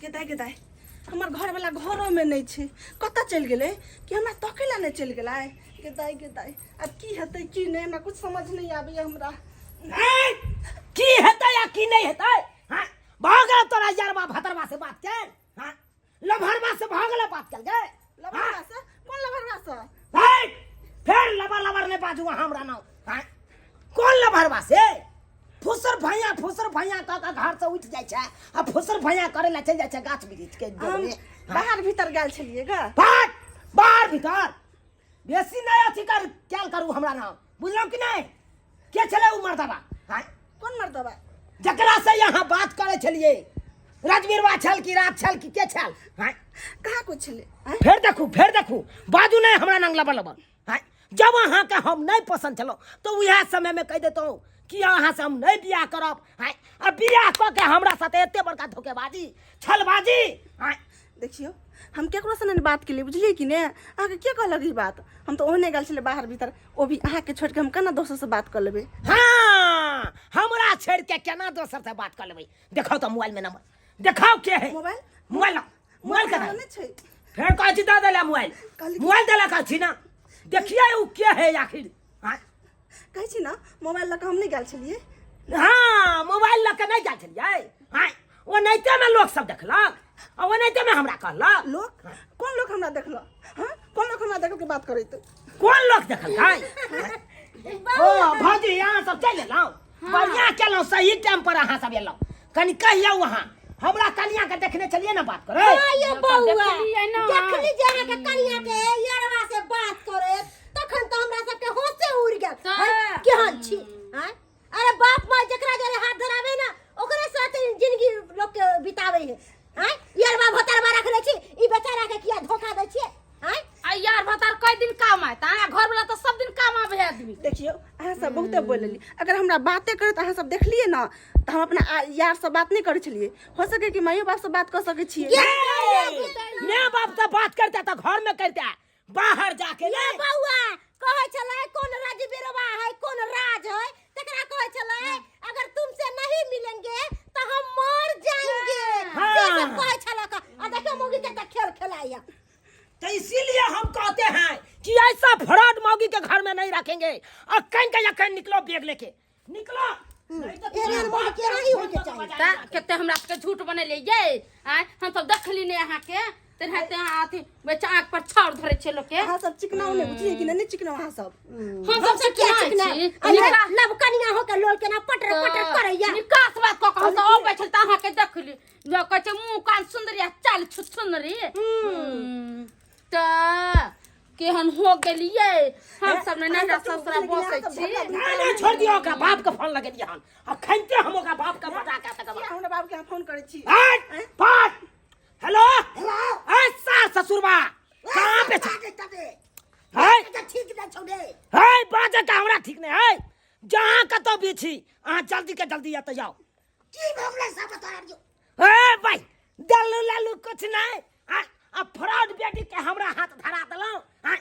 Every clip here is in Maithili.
गेदाय गेदाय, हमर घरवला घरोमे नहि छै, कतऽ चलि गेलै? कि हमरा तकै लए नहि चलि गेलै? गेदाय गेदाय, आब की हेतै की नहि, हमरा कुछ समझ नहि आबैए हमरा। की हेतै आ की नहि हेतै? हाँ, भऽ गेल तोरा यारबा भतरबा से बात के? हाँ, लभरबा से भऽ गेल बात कल गे? लभरबा से? कोन लभरबा से? हे, फेर लबर लबर नहि बाजू अहाँ हमरा नाम। हाँ, कोन लभरबा से? फुसर भैया फुसर भैया कऽ कऽ घर से उठि जाइ छै आ फुसर भैया करे ला चलि जाइ छै गाछ वृक्ष के हम में। बाहर भीतर गेल छलियै गा। भाग बाहर भीतर बेसी नहि अथी कर कैल करू हमरा नाम, बुझलहुँ कि नहि? के छलै ओ मर्दबा? हाँ? कोन मर्दबा? जकरा से यहाँ बात करै छलियै, राजवीरवा छल कि राज छल कि के छल? हाँ? कहाँ कुछ छलै? आँय? फेर देखू, फेर देखू, बाजू नहि हमरा नंग लबर लबर। हाँ? जब अहाँके हम नहि पसंद छलहुँ तऽ उएह समयमे कहि देतहुँ कि अहाँ से हम नहि बियाह करब। हाँ? आ बियाह कऽ के हमरा साथे एते बड़का धोखेबाजी छलबाजी। हाँ? देखियौ, हम केकरोसँ नहि बात केलियै, बुझलियै कि नहि? अहाँके के कहलक ई बात? हम तऽ ओहने गेल छलियै बाहर भीतर, ओ भी अहाँके छोड़ि कऽ हम केना दोसरसँ बात कऽ लेबै? हाँ, हमरा छोड़ि के केना दोसर से बात कऽ लेबै? देखाउ तऽ मोबाइल में नंबर देखाउ, के है? मोबाइल? मोबाइल लाउ, मोबाइल मोबाइल कहाँ नहि छै। फेर कहै छी दऽ देला मोबाइल। मोबाइल देला कहै छी ना, देखिए उ के है आखिर। हाँ? कहै छी ना, मोबाइल लऽ कऽ हम नहि गेल छलियै। हाँ, मोबाइल लऽ के नहि गेल छलियै? हाँ, ओनाहिते में लोक सब देखलक आ ओनाहिते में हमरा कहलक। लोक? कोन लोक हमरा देखलक? हाँ, कोन लोक हमरा देखल के बात करैत? कोन लोक देखलकै? ओ भौजी, अहाँ सब चलि एलहुँ, बढ़िआँ केलहुँ, सही टाइम पर अहाँ सब एलहुँ। कनि कहियौ, अहाँ हमरा कनिया के देखने छलियै ने बात करे? हाँ यो बौआ, देखलियै ने। देखली जे अहाँके कनिया के यरवा से बात करे, तखन तऽ हमरा सबके होशे उड़ि गेल। तऽ। हैं, केहन छी? हैं? अरे बाप माय जकरा जरे हाथ धरावे ना, ओकरे साथ जिंदगी लोग के बितावे है। हैं, यरवा भतरवा रखले छी, ई बेचारा के किया धोखा दै छियै? हैं? आ यार भतार कई दिन काम आयत, अहाँ घर वाला तऽ सब दिन काम आबे है आदमी। देखियौ, अहाँ सब बहुते बोलि लेली। अगर हमरा बाते करैत अहाँ सब देखलियै ने तऽ हम अपना यारसँ बात नहि करै छलियै। हो सकै कि माइयो बापसँ बात कऽ सकै छियै। माय बाप से बात करते तऽ घर में करते, बाहर जाके ये नहीं। बौआ कहै छलै कोन राजबीरवा है, कोन राज है, तकरा कहै छलै अगर तुमसे नहीं मिलेंगे तो हम मर जाएंगे। से सब कहै छलै आ देखियौ मौगी के तऽ खेल खेलाइया। तो इसीलिए हम कहते हैं कि ऐसा फ्रॉड मौगी के घर में नहीं रखेंगे। अखन के अखन निकलो, बैग लेके निकलो, नहीं तो एहन मौगी के नहीं होइके चाही। तऽ कते हमरा सबके झूठ बनेलियै ये? आँय, हम सब देखली नहि अहाँके, तेनाहिते अहाँ अथी बेचा आँख पर छाउर धरै छै लोकके। अहाँ सब चिकनाउ नहि, बुझलियै कि नहि? नहि चिकनाउ अहाँ सब। हम सब सब किया चिकनाइ चिकना छी। अरे नव कनिया हो के लोल केना पटर पटर करैया। निकास बात कऽ कऽ हम सब अबै छल तऽ अहाँके देखली, जो कहै छै मुँह कान सुन्दरी आ चाल छुछुन्दरी। तऽ केहन हो गेलियै हम सब ने नैहरा ससुरा बसै छी। नहीं नहीं, छोड़ दियो, ओकरा बाप के फोन लगेलियै हन, अखन हम ओकरा बाप के बता के तकर बाद। किया हमरा बाप के अहाँ फोन करै छी? हट, फट। हेलो हेलो, ए सार ससुरबा कहाँ पे छे? है ठीक नहीं छौ रे। है, बाजे का हमरा ठीक नहीं है। जहाँ कतौ भी छी अहाँ, जल्दी के जल्दी एतऽ जाओ। की भऽ गेलै सब बता दियौ। ए भाई, दल्लू लल्लू कुछ नहीं। आ आ फ्रॉड बेटी के हमरा हाथ धरा देलहुँ। आ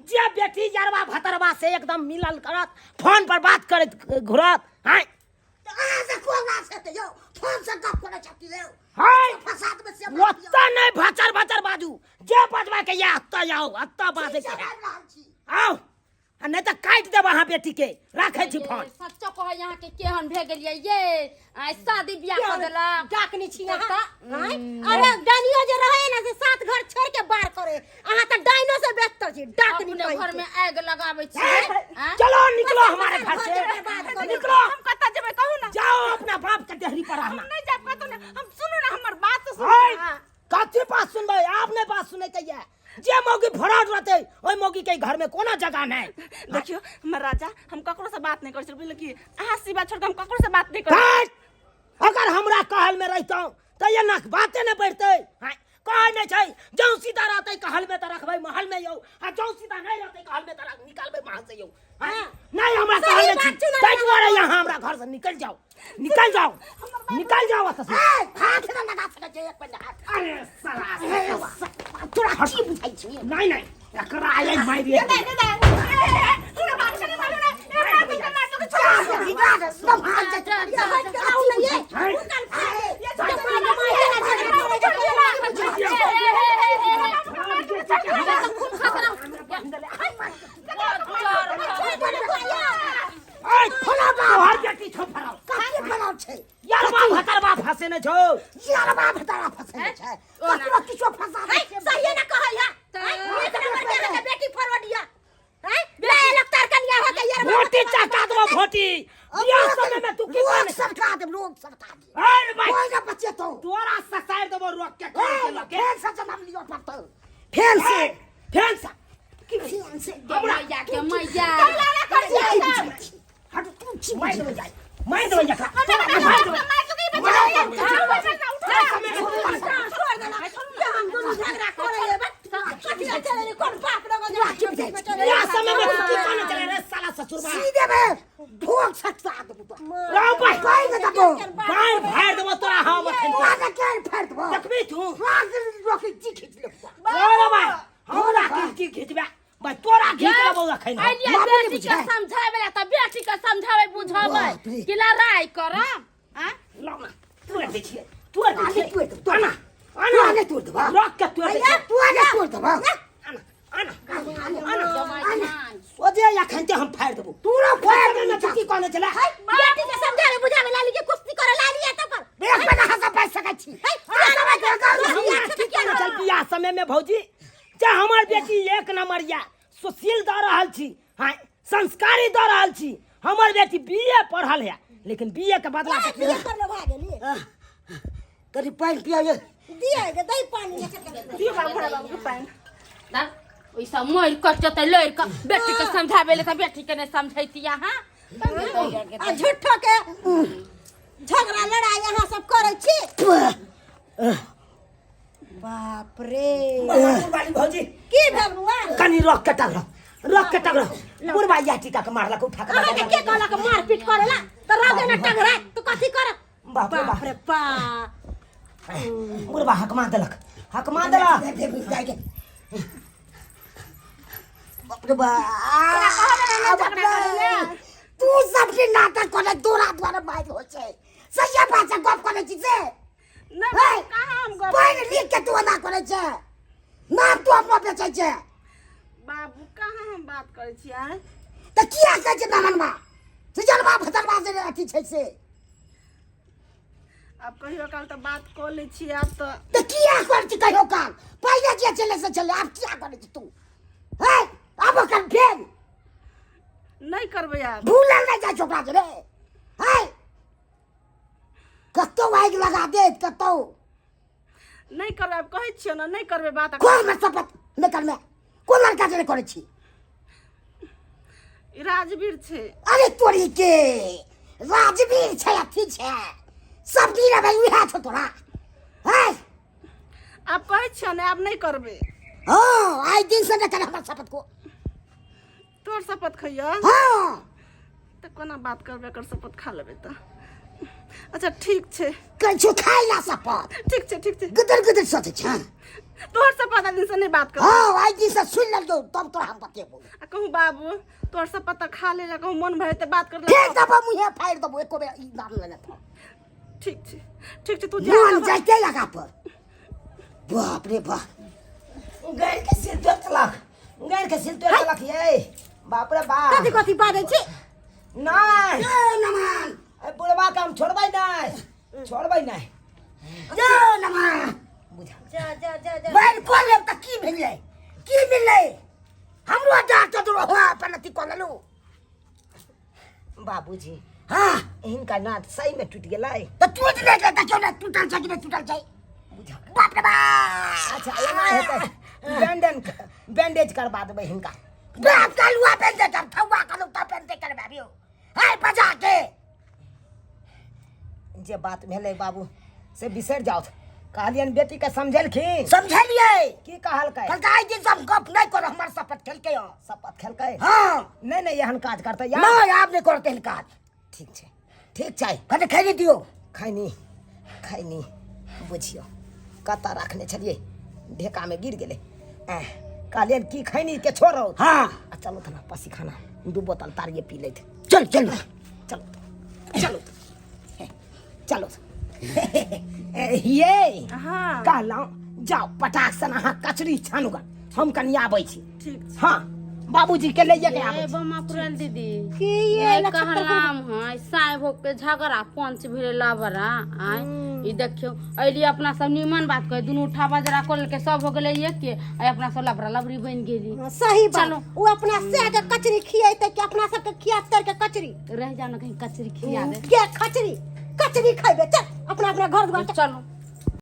जे बेटी यरवा भतरवा से एकदम मिलल करत, फोन पर बात करैत घुरत। हाँ? तऽ अहाँ से कोन बात हेतै यौ? फोन से गप करै छथिन यौ? है, फसाद में से ओतऽ नहीं भचर भचर बाजू, जे बजबा के या ओतऽ आउ, ओतऽ बाजै के है। आबि रहल छी। आउ, आ नहीं तऽ काटि देब अहाँ बेटी के। राखै छी फोन। सच्चो कहै अहाँके केहन भए गेलियै ये? आइ शादी बियाह कऽ देलक। डाकनी छी अहाँ? आँय? अरे डाइनियो जे रहे ना से सात घर छोड़ के बाहर करे, अहाँ तऽ डाइनो से बेहतर छी, डाकनी अपने कहि घर के। में आगि लगाबै छियै? आँय? चलो निकलो हमारे घर से, बर्बाद कऽ निकलो। हम कतऽ जेबै कहू ना? जाओ अपना बाप के देहरी पर रहना। हम नहि जायब कतौ नहि। हम सुनू ना, हमर बात तऽ सुनू है, ना। कथी बात सुनबै? आप नहीं बात सुनै के ये। जे मौगी फराड रहतै ओहि मौगी के घर में कोनो जगह नहीं। देखियौ हमर राजा, हम ककरो से बात नहि करै छलियै, बुझलियै कि? अहाँ सिवा छोड़ के हम ककरो से बात नहि करै। हट! अगर हमरा कहल में रहितौं तऽ एना बाते नहि बढ़तै। हाँ, कहै नहि छै जौं सीधा रहतै कहल में तऽ रखबै महल में यौ, आ जौं सीधा नहि रहतै कहल में तऽ निकालबै महल से यौ। हाँ, नहीं हमरा सही कहल में बात छी, चुनल ताहि दुआरे यहाँ हमरा घर से निकल जाओ, निकल जाओ, निकल जाओ एतऽ से। ए, हाथ न लगा सकै छै एक मिनट हाथ। अरे साला, तोरा की बुझाइ छी? नहीं नहीं, एकरा आइ मारि। ये किछो फंसा दै है सही ना कहै है एक नंबर के अहाँके बेटी फरवडिया है ले लगतार कन्या हो के यार भोटी चका देबो भोटी बियाह समय में तू की रोक कहने सरका देब रोक सरका देब अरे भाई कोई ना बचे तो तोरा ससार देबो रोक के कान के लके फेर से जन्म लियो पड़तौ फेर से फेन से की फेर से हमरा मैया के मैया लड़ा कर छी हट तू छी मार देबो जाय मार देबो एकरा मार देबो हम दुनू झगड़ा करे लेबै कथी चले कोन बाप लगो बियाह समय में तू की कहने चले रे साला ससुरबा सीधे में ढोक सटका देबो तो राव भाई कोई ना देबो गाय फाड़ देबो तोरा हम अखन तोरा के केन फाड़ देबो देखबी तू तोरा के रोकी जी खींच लेबो अरे भाई हमरा की की खींचबे भाई तोरा घीच लेबो अखन हम। आइलिया बाबू ने बेटी के बुझाए। समझावे ला त बेटी के समझावे बुझावे बाप रे। कि लड़ाई कर आ लाओ ना तोरा देखिए तोरा आने देखिए तोड़ देबो आना आने आना तोड़ देबो रोक के तोड़ देखिए तू आने तोड़ देबो आना आना आना सोझे अखन ते हम फाड़ देबो तोरा फाड़ फाड़ देबो की कहने चला बेटी के समझावे बुझावे लाली के कुश्ती करे लाली है तब पर देख पे ना हंसा बच सकै छी हमरा की कहने चल बियाह समय में भौजी जे हमर बेटी एक नंबर या सुशील दऽ रहल छी हाँ संस्कारी दऽ रहल छी हमर बेटी बी ए पढ़ल है लेकिन बी ए के बदला बीए कर लो भागे लिए करी पानि पियाइए दिए के दही पानी लेके चल दियौ बाबू भोला बाबूके पानि दा ओइसा मर कट जतै लड़ के बेटी के समझावे ले त बेटी के नहीं समझैती अहाँ आ झूठो के झगड़ा लड़ाई अहाँ सब करै छी बाप रे बुढ़बाली भौजी की भेल बुआ कनी रख के टगरो रख के टगरो बुढ़बा या टीका के मारलक उठा के अहाँके के कहलक मारपीट करेला तऽ रगे न टंगरा तऽ कथी कर बाप रे बाप बाप रे बाप बुढ़बा हकमा देलक हकमा देलक बाप रे बाप बाप रे। तू सबके नाटक करे तोरा द्वारा मारि होइ छै सहिए बात छै गप करै छी से नहि हे, कहाँ हम गप पढ़ि लिख के तू एना करै छै नाम तू अपनो बेचै छै बाबू कहाँ हम बात करै छी आँय तऽ किया कहै छै नमनमा से जनवा भतरवा जे अथी छै से आब कहियो काल तऽ बात कऽ लै छियै आब तऽ तऽ किया करै छी कहियो काल पहिले जे छलै से छलै आब किया करै छी तू हे आब ओकर भेल नहि करबै आब भूलल नहि जाइ छै ओकरा जे रे हे कतौ आगि लगा देत कतौ नहि करबै आब कहै छियै ने नहि करबै बात कोन में शपथ नहि करमे कोन लड़का जे करै छी ई राजवीर छै अरे तोरी के राजवीर छै अथी छै सब गिरे भाई उहे छौ तोरा है आब कहै छियै ने आब नहि करबै हाँ आइ दिन से नहि करे हमर शपथ को तोहर शपथ खैया हाँ तऽ कोना बात करबै एकर शपथ खा लेबै तऽ अच्छा ठीक छै कहै खाइ ला शपथ ठीक छै ठीक छै गुदर गुदर सोचै छै तोहर शपथ आइ दिनसँ नहि बात करबै हाँ आइ दिन से सुनि लेलौ तब तोरा हम बतेबो आ कहूँ बाबू तोहर शपथ तऽ खा ले कहूँ मन भरे तऽ बात कर फेर देबो मुँहे फाड़ि देबो एको बेर ई नाम लेने तो ठीक छै ठीक छै तू जा मन जाइते लगा पर बाप रे बाप गैर के सिर तोड़ चलक गैर के सिर तोड़ चलक ये बाप रे बाप कथी कथी बाजै छी नहीं ए नमान ए बुढ़वा के हम छोड़बै नहीं छोड़बै नहीं ए नमान बुझा जा जा जा जा बैर कऽ लेब तऽ की भेलै की मिललै हमरो डाक तऽ हो अपन अथी कऽ लेलहुँ बाबूजी हाँ हिनका नाक सही में टूट गेलै तऽ टूटि नहि गेलै देखियौ ने टूटल छै कि नहि टूटल छै बुझा बाप रे बाप अच्छा एना हेतै बैंडेज बैंडेज करबा देबै हिनका बाप कलुआ पेन दे कर ठौआ कलुआ पेन दे कर बाबियो हाय बजा के जे बात भेलै बाबू से बिसरि जाउ कहलियनि बेटीके समझेलखिन समझलियै की कहलकै कहलकै आइ दिन सब गप नहि कर हमर शपथ खेलकै हँ शपथ खेलकै हँ नहि नहि एहन काज करतै यार नहि आब नहि करतै एहन काज ठीक छै ठीक छै कने खैनी दियौ खैनी खैनी बुझियौ कतऽ रखने छलियै ढेकामे गिर गेलै एह कहलियनि की खैनी के छोड़ो हँ आ चलो तऽ पसीखाना दू बोतल तारिये पी लैत चल चल चलो चलो चलो ये हाँ कहलहुँ जाओ पटाक सन अहाँ कचरी छानू गन हम कनि आबै छी ठीक छै हाँ बाबूजी के लैये के आबै ए छी। बमा पुरल दीदी की ये ये नक्षत्र कहलाम है साय भोग के झगड़ा पंच भेले लबरा आय ई देखियो अइली अपना सब निमन बात कहे दुनू उठा बजरा कर लेलकै सब हो गेलै एक के आ अपना सब लबरा लबरी बनि गेली हाँ, सही बात चलो। ओ अपना से के कचरी खियेतै कि अपना सबके खिया तर के कचरी रह जाओ ना कहीं कचरी खिया दे के खचरी कचरी खैबे चल अपना अपना घर द्वार चलो।